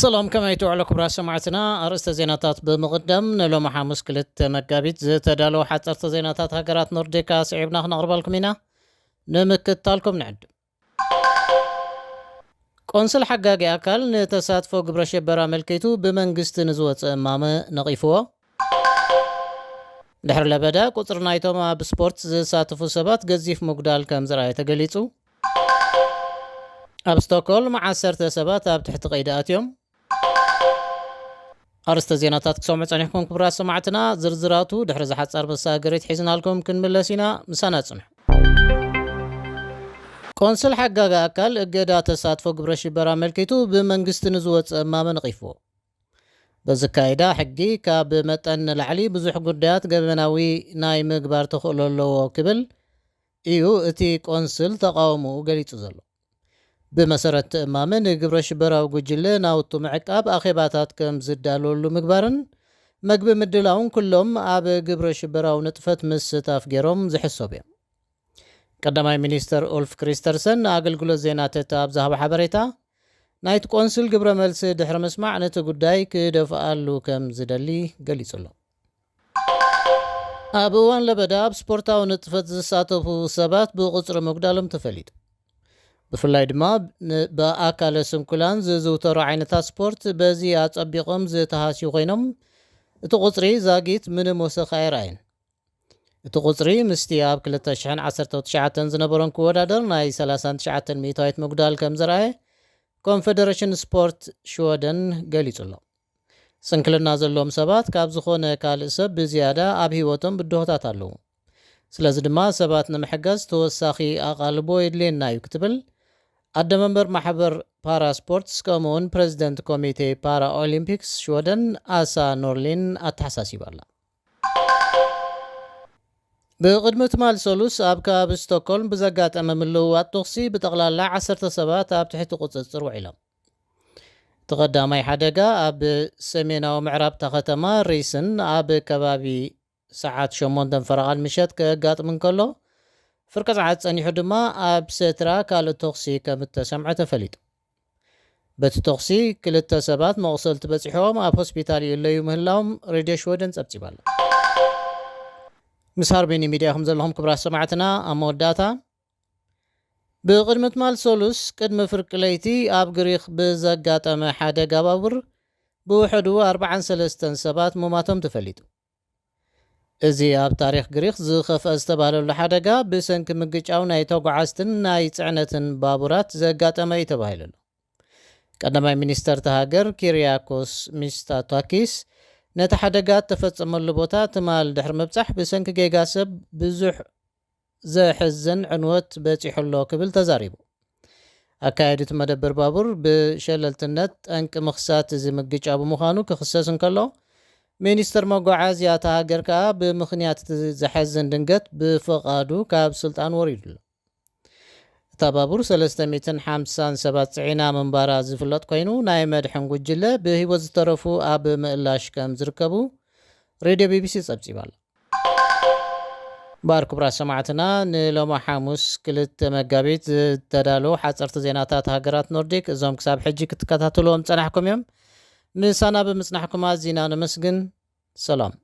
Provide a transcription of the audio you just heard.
ሰላም፣ ከመይ ትውዕሉ ክቡራት ሰማዕትና? ኣርእስተ ዜናታት ብምቕዳም፣ ንሎሚ ሓሙስ ክልተ መጋቢት ዝተዳለዉ ሓፀርቲ ዜናታት ሃገራት ኖርዲካ ስዒብና ክነቕርበልኩም ኢና። ንምክትታልኩም ንዕድም። ቆንስል ሓጋጊ ኣካል ንተሳትፎ ግብረ ሽበራ ኣመልኪቱ ብመንግስቲ ንዝወፀ እማመ ነቒፍዎ። ድሕሪ ለበዳ ቁፅሪ ናይቶም ኣብ ስፖርት ዝሳተፉ ሰባት ገዚፍ ምጉዳል ከም ዝረኣየ ተገሊፁ። ኣብ ስቶክሆልም ዓሰርተ ሰባት ኣብ ትሕቲ ቀይዲ ኣትዮም። ኣርስተ ዜናታት ክሰምዑ ጸኒሕኩም ክቡራት ሰማዕትና፣ ዝርዝራቱ ድሕሪ ዝሓጻር መሳገሪት ሒዝናልኩም ክንምለስ ኢና። ምሳና ጽንሑ። ቆንስል ሓጋጋ ኣካል እገዳ ተሳትፎ ግብረ ሽበራ ኣመልኪቱ ብመንግስቲ ንዝወጸ እማመ ነቒፍዎ። በዚ ኣካይዳ ሕጊ ካብ መጠን ንላዕሊ ብዙሕ ጉዳያት ገበናዊ ናይ ምግባር ተኽእሎ ኣለዎ ክብል እዩ እቲ ቆንስል ተቓውሞኡ ገሊጹ ዘሎ። ብመሰረት እቲ እማመ ንግብረ ሽበራዊ ጉጅለ ናውቱ ምዕቃብ ኣኼባታት ከም ዝዳለወሉ ምግባርን መግቢ ምድላውን ኩሎም ኣብ ግብረ ሽበራዊ ንጥፈት ምስታፍ ገይሮም ዝሕሰቡ እዮም። ቀዳማይ ሚኒስተር ኡልፍ ክሪስተርሰን ንኣገልግሎት ዜና ተተ ኣብ ዝሃቦ ሓበሬታ፣ ናይቲ ቆንስል ግብረ መልሲ ድሕሪ ምስማዕ ነቲ ጉዳይ ክደፍኣሉ ከም ዝደሊ ገሊጹ ኣሎ። ኣብ እዋን ለበዳ ኣብ ስፖርታዊ ንጥፈት ዝሳተፉ ሰባት ብቑጽሪ ምጉዳሎም ተፈሊጡ። ብፍላይ ድማ ን-፣ ብኣካለ ስንኩላን ዝዝውተሩ ዓይነታት ስፖርት በዚ ኣጸቢቖም ዝተሃስዩ ኮይኖም፣ እቲ ቁጽሪ ዛጊት ምንም ወሰኽ ኣይረኣየን። እቲ ቁጽሪ ምስቲ ኣብ ክልተ ሽሕን ዓሰርተ ትሽዓተን ዝነበሮን ክወዳደር ናይ ሰላሳን ትሽዓተን ሚእታዊት ምጉዳል ከም ዘርኣየ ኮንፈደሬሽን ስፖርት ሽወደን ገሊጹ ኣሎ። ስንክልና ዘለዎም ሰባት ካብ ዝኾነ ካልእ ሰብ ብዝያዳ ኣብ ህይወቶም ብድሆታት ኣለዉ። ስለዚ ድማ ሰባት ንምሕጋዝ ተወሳኺ ኣቓልቦ የድልየና እዩ ክትብል ኣደ መንበር ማሕበር ፓራ ስፖርትስ ከምኡውን ፕረዚደንት ኮሚቴ ፓራ ኦሊምፒክስ ሽወደን ኣሳ ኖርሊን ኣተሓሳሲባ ኣላ። ብቕድሚ ትማል ሰሉስ ኣብ ከባቢ ስቶክሆልም ብዘጋጠመ ምልውዋጥ ተኹሲ ብጠቕላላ ዓሰርተ ሰባት ኣብ ትሕቲ ቁጽጽር ውዒሎም። እቲ ቀዳማይ ሓደጋ ኣብ ሰሜናዊ ምዕራብ እታ ከተማ ሪስን ኣብ ከባቢ ሰዓት ሸሞንተን ፈረቓን ምሸት ከጋጥም እንከሎ፣ ፍርቂ ሰዓት ጸኒሑ ድማ ኣብ ሰትራ ካልእ ተኹሲ ከም እተሰምዐ ተፈሊጡ። በቲ ተኹሲ ክልተ ሰባት መቑሰልቲ በጺሖም ኣብ ሆስፒታል ይእለዩ ምህላዎም ሬድዮ ሽወደን ጸብጺባ ኣላ። ምስ ሃርቤኒ ሚድያ ኢኹም ዘለኹም ክቡራት ሰማዕትና። ኣብ መወዳእታ፣ ብቕድሚ ትማል ሰሉስ ቅድሚ ፍርቂ ለይቲ ኣብ ግሪኽ ብዘጋጠመ ሓደጋ ባቡር ብውሕዱ ኣርባዓን ሰለስተን ሰባት ምማቶም ተፈሊጡ። እዚ ኣብ ታሪኽ ግሪኽ ዝኸፍአ ዝተባህለሉ ሓደጋ ብሰንኪ ምግጫው ናይ ተጓዓዝትን ናይ ጽዕነትን ባቡራት ዘጋጠመ እዩ ተባሂሉ ኣሎ። ቀዳማይ ሚኒስተር እታ ሃገር ኪርያኮስ ሚስታታኪስ ነቲ ሓደጋ እተፈጸመሉ ቦታ ትማል ድሕሪ ምብጻሕ ብሰንኪ ጌጋ ሰብ ብዙሕ ዘሕዝን ዕንወት በጺሑ ኣሎ ክብል ተዛሪቡ። ኣካያዲ እቲ መደበር ባቡር ብሸለልትነት ጠንቂ ምኽሳት እዚ ምግጫው ብምዃኑ ክኽሰስ እንከሎ፣ ሚኒስተር መጓዓዝያ እታ ሃገር ከኣ ብምኽንያት እቲ ዘሕዝን ድንገት ብፍቓዱ ካብ ስልጣን ወሪዱ ኣሎ። እታ ባቡር ሰለስተ ሚእትን ሓምሳን ሰባት ጽዒና ምንባራ ዝፍለጥ ኮይኑ፣ ናይ መድሕን ጉጅለ ብህይወት ዝተረፉ ኣብ ምእላሽ ከም ዝርከቡ ሬድዮ ቢቢሲ ጸብጺባ ኣላ። እምበኣር ክቡራት ሰማዕትና፣ ንሎሚ ሓሙስ ክልተ መጋቢት ዝተዳለዉ ሓጸርቲ ዜናታት ሃገራት ኖርዲክ እዞም ክሳብ ሕጂ ክትከታተልዎም ጸናሕኩም እዮም። ምሳና ብምጽናሕኩም ኣዚና ነመስግን። ሰላም።